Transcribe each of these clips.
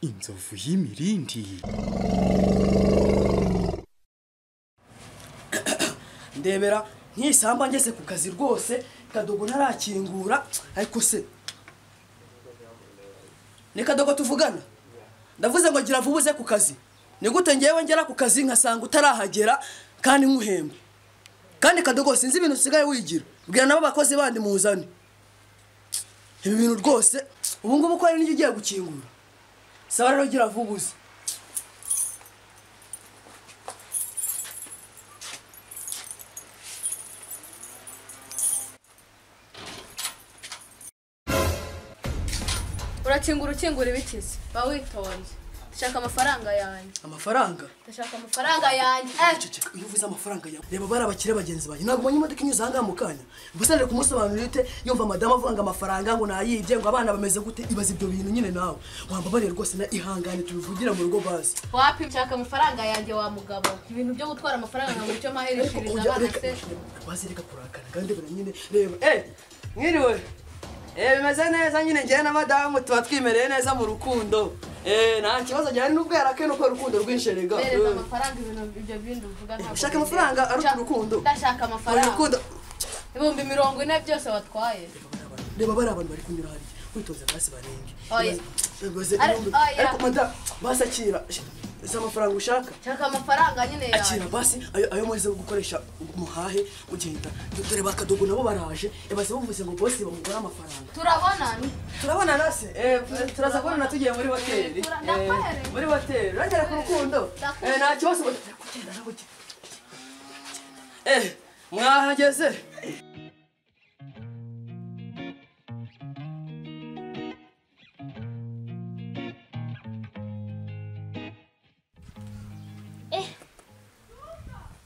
Inzovu y'imirindi. Ndebera nk'isamba ngeze ku kazi rwose Kadogo ntarakingura, ariko se ni Kadogo tuvugana? Ndavuze ngo gira vuba uze ku kazi. Ni gute ngewe ngera ku kazi nkasanga utarahagera kandi nkuhemba? Kandi Kadogo sinzi ibintu usigaye wigira. Bwira nabo bakozi bandi muzane. Ibi bintu rwose ubu ngubu ko ari n'icyo ugiye gukingura. Sawa rero gira vuba uze. Urakingura ukingura ibikize. Ba witonze. Ndashaka amafaranga yanjye. Amafaranga? Ndashaka amafaranga yanjye. Ceceka, iyo uvuze amafaranga yawe reba bari abakire bagenzi banjye. Ntabwo ubonye imodoka inyuze ahangaha mu kanya. Gusa reka kumusobanurira ute yumva madamu avuga ngo amafaranga ngo nayibye ngo abana bameze gute, ibaze ibyo bintu nyine nawe. Wambabariye rwose na ihangane tubivugira mu rugo basi. Wapi nshaka amafaranga yanjye wa mugabo. Ibintu byo gutwara amafaranga ngo icyo maherishiriza abana se. Bazi reka kurakara kandi bera nyine reba. Mwiriwe. Bimeze neza nyine njye na madamu tuba twimereye neza mu rukundo. Nta kibazo gihari nubwo yarake nuko urukundo rwinsherega. Bereza amafaranga ibintu ibyo bindi uvuga ntabwo. Ushaka amafaranga ari urukundo. Ndashaka amafaranga. Urukundo. 40,000 byose watwaye. Reba bari abantu bari kunyura hariya. Witonze basi barenge. Ariko madamu basakira. Ese amafaranga ushaka? Shaka amafaranga nyine yawe. Akira basi ayo muze gukoresha muhahe ugenda. Dore bakadogo nabo baraje, ebaze bumvise ngo boss bamugora amafaranga. Turabonana. Turabonana se? Turaza kubonana tugiye muri hoteli. Muri hoteli. Uragera ku rukundo. Nta kibazo kugenda nawe. Mwahageze.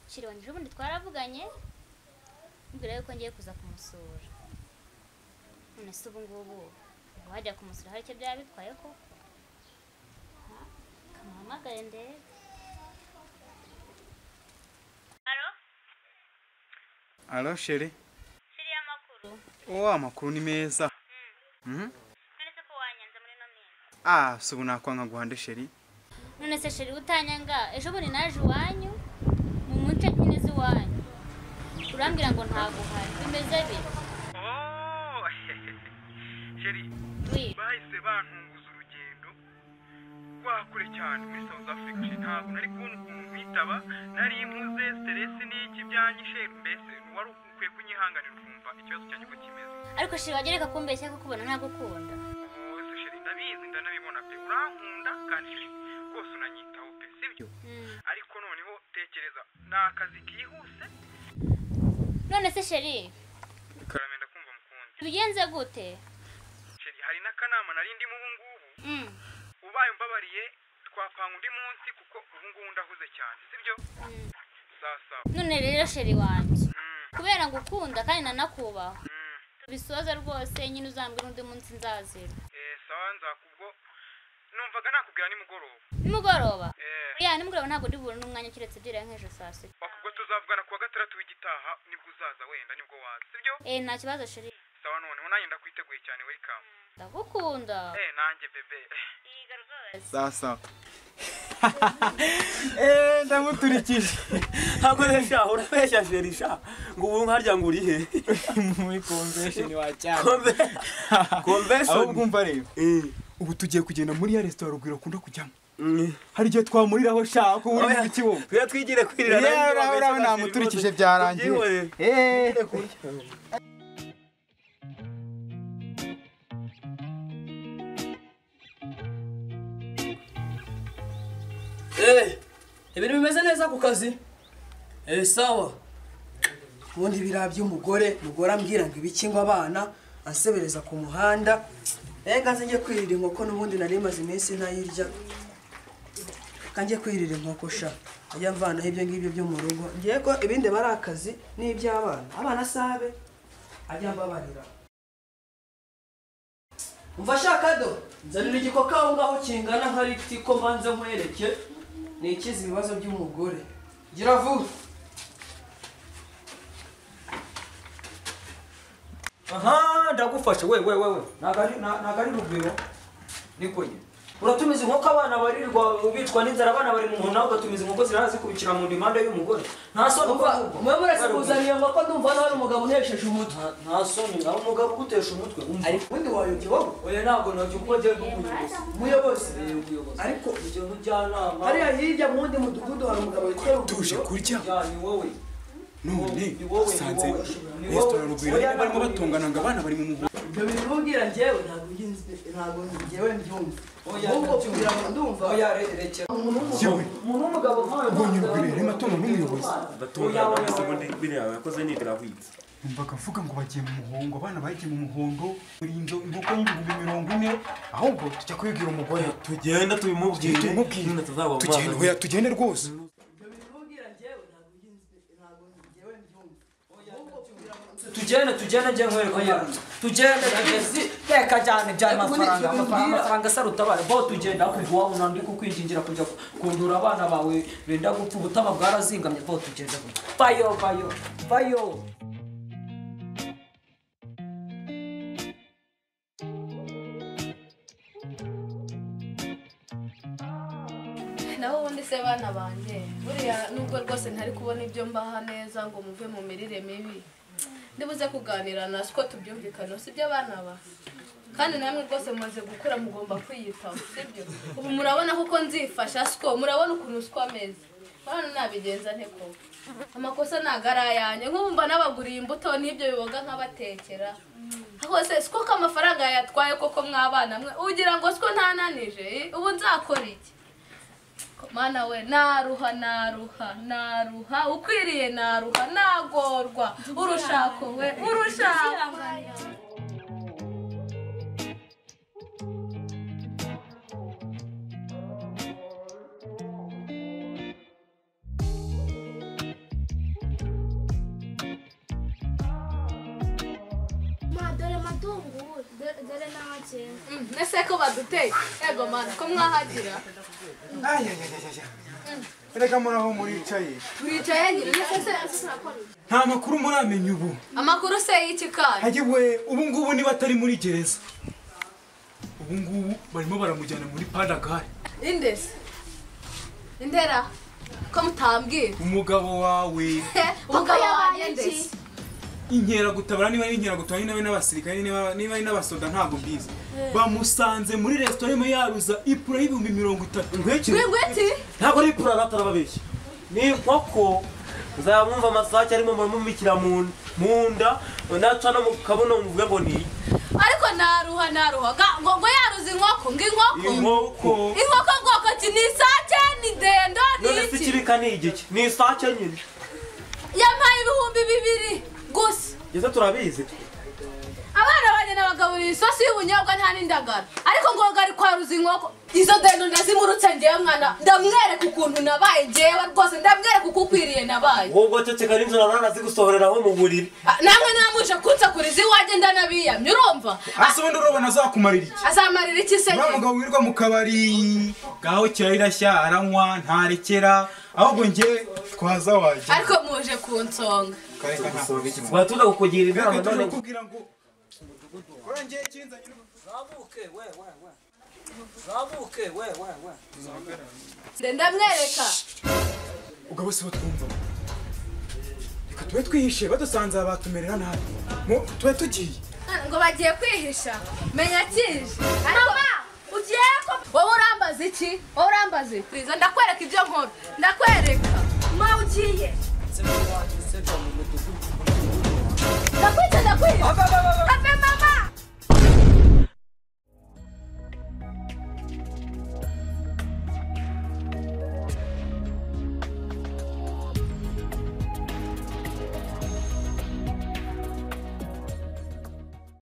Shiri ubundi twaravuganye mbere yuko ngiye kuza kumusura. None se ubu ngubu wajya kumusura hari icyo byaba bitwaye koko? Kamuhamagare ndebe. Alo? Alo Shiri. Shiri amakuru. Oh, amakuru ni meza. None se ko wanyanze muri no minsi? Ah, se ubu nakwanga guhande Shiri. None se Shiri utanyanga ejo bundi naje iwanyu muce nyine ziwanyu urambwira ngo ntago hari bimeze bite? Oh, Sheri, bahise bantunguza urugendo rwa kure cyane muri South Africa. Ntabwo nari kubona ukuntu nkwitaba, nari mpuze stress n'iki byanyishe, mbese wari ukwiye kunyihanganira ukumva ikibazo cyanjye uko kimeze. Ariko Sheri wagereka kumbeshya kuko ubona ntagukunda. Oh, Sheri ndabizi ndanabibona pe, urankunda kandi Sheri rwose unanyitaho pe, sibyo? Ariko noneho tekereza ni akazi kihuse. None se Sheri karamenda kumva mukunzi bigenze gute? Sheri hari n'akanama nari ndimo ubu ngubu. Ubaye umbabariye twapanga undi munsi kuko ubu ngubu ndahuze cyane, sibyo? Sasa none rero Sheri wanjye kubera ngukunda kandi nanakubaha bisoza rwose nyine uzambwira undi munsi nzazira. Sawa nzakubwo numvaga nakubwira nimugoroba. Nimugoroba? Ya nimugoroba ntabwo ndi bubone n'umwanya kiretse byira nk'ejo saa sita. Wakubwo tuzavugana kuwa gatandatu w'igitaha nibwo uzaza wenda nibwo waza, sibyo? Nta kibazo Sheri. Sawa noneho nanjye ndakwiteguye cyane, welcome. Ndagukunda. Nanjye bebe. Yiga rwose. Sasa. Ndamuturikije. Hakoresha urabeshya Sheri sha. Ngo ubu nkarya ngo uri he? Muri convention wa cyane. Convention. Ahubwo umva rero. Ubu tugiye kugenda muri ya restaurant Rugwiro akunda kujyamo. Hari igihe twamuriraho sha ko uri mu kibuga. Twe twigire kwirira nawe namuturikije byarangiye. Ibintu bimeze neza ku kazi. Sawa. Ubundi birabye umugore, mugora ambwira ngo ibiki ngo abana ansebereza ku muhanda. Ngaze ngiye kwirira inkoko n'ubundi nari maze iminsi ntayirya. Kangiye kwirira inkoko sha. Ajya mvanaho ibyo ngibyo byo mu rugo. Ngiye ko ibindi bari akazi n'iby'abana. Abana sabe ajya mbabarira. Umva shaka do, nzanira igikoka aho ngaho kingana nka ritiko mbanze nkwereke. Nikize ibibazo by'umugore. Gira vuba. Aha, ndagufashe we. Nagari Rugwiro. Niko nye. Uratumiza inkoko abana barirwa bicwa n'inzara, abana bari mu muhondo, ugatumiza inkoko ziraza zikubikira mu ndimanda y'umugore. Nta soni mwe murese kuzana inkoko, ndumva nawe umugabo unesheje umutwe. Nta soni nawe umugabo ugutesha umutwe. Ariko ubundi wayobye wowe. Oya ntabwo nabyo kuko ngiye n'umuyobozi. Umuyobozi? Umuyobozi. Ariko ujye mujyanama. Hariya hirya mu wundi mudugudu hari umugabo witwa Rugwiro. Tuje kurya. Ni wowe. None usanze resitora Rugwiro barimo batongana ngo abana bari mu muhondo. Ibyo bintu ubwira njyewe ntabwo njyewe mbyumva. Ahubwo kugira ngo ndumva. Oya rekera. Umuntu w'umugabo nkawe ubonye Rugwiro yarimo atongana n'umuyobozi. Batongana ubundi biriya yakoze ni birahwitse. Numvaga avuga ngo bagiye mu muhondo, abana bagiye mu muhondo, buri inzu inkoko y'ibihumbi 40, ahubwo tujya kubibwira umugore. Tugenda tubimubwire. Tugende, oya tugende rwose. Tugende tugende njye nkwereka. Tugende tugeze reka cyane bya mafaranga amafaranga sarutabare bo tugenda kuguha unandi kukwingingira kujya kundura abana bawe benda gupfa ubutama bwarazingamye bo tugende. Bayo bayo bayo. Naho ubundi se bana banje buriya nubwo rwose ntari kubona ibyo mbaha neza ngo muve mu mirire mibi, ndibuze kuganira na siko tubyumvikana, sibyo abana ba? Kandi namwe rwose mumaze gukura mugomba kwiyitaho, sibyo? Ubu murabona kuko nzifasha siko, murabona ukuntu siko ameze. Bana nabigenza nte koko? Amakosa nagara yanjye, nk'ubu mba nabaguriye imbuto n'ibyo biboga nkabatekera. Hose siko ko amafaranga yatwaye koko mwabana mwe, ugira ngo siko ntananije, ubu nzakora iki? Mana we naruha naruha naruha ukwiriye naruha nagorwa urushako we urushako. Ma dore matungu dore n'abakene. Nese ko baduteye ego mana ko mwahagira. Reka muraho muricaye. Turicaye nyine nese se nta makuru muramenya ubu. Amakuru se y'iki kandi? Hagiwe ubu ngubu niba atari muri gereza. Ubu ngubu barimo baramujyana muri Pandagare. Indese. Indera ko mutambwira. Umugabo wawe. Umugabo wanjye ndese. Inkera gutabara niba ari inkera gutabara niba n'abasirikare niba ari n'abasoda ntabwo mbizi. Bamusanze muri restaurant yaruza ipura y'ibihumbi 30. Ngwiki? Ntabwo ari ipura ratarababeshya. Ni inkoko uzamwumva amasake arimo mumubikira mu nda naca no mu kabuno muvuge ngo ni. Ariko naruha naruha ngo yaruza inkoko ngo inkoko. Inkoko. Inkoko ngoko ki ni isake ni dendo ni iki? None se ikibika ni igiki? Ni isake nyine. Yampaye 2000 gusa. Ngeze turabizi. Abana banjye nabagaburira isosi y'ubunyobwa nta n'indagara. Ariko ngo gari kwaruza inkoko. Izo dendo ndazimurutse ngewe mwana ndamwereka ukuntu nabaye ngewe rwose ndamwereka uko ukwiriye nabaye. Wowe ceceka n'inzara narazigusohoreraho mu buriri. Namwe namuje kunsakuriza iwanjye ndanabiyamye urumva? Ase ubundi urobona azakumarira iki? Azamarira iki se? Uriya mugabo wirirwa mu kabari gaho kirayirashya aranywa ntarekera ahubwo nge twaza wajya. Ariko muje kunsonga. Watuza kukugira inama none kukubwira ngo urangiye kinzanye zamuke we we we. Zamuke we we we. Ndamwereka. Ugabo se batwumva. Reka tube twihishe badusanze abatumerera nabi. Tube tugiye. Ngo bagiye kwihisha. Menya kije. Mama, ugiye ko wowe urambaza iki? Wowe urambaza iki? Ndakwereka ibyo nkora. Ndakwereka.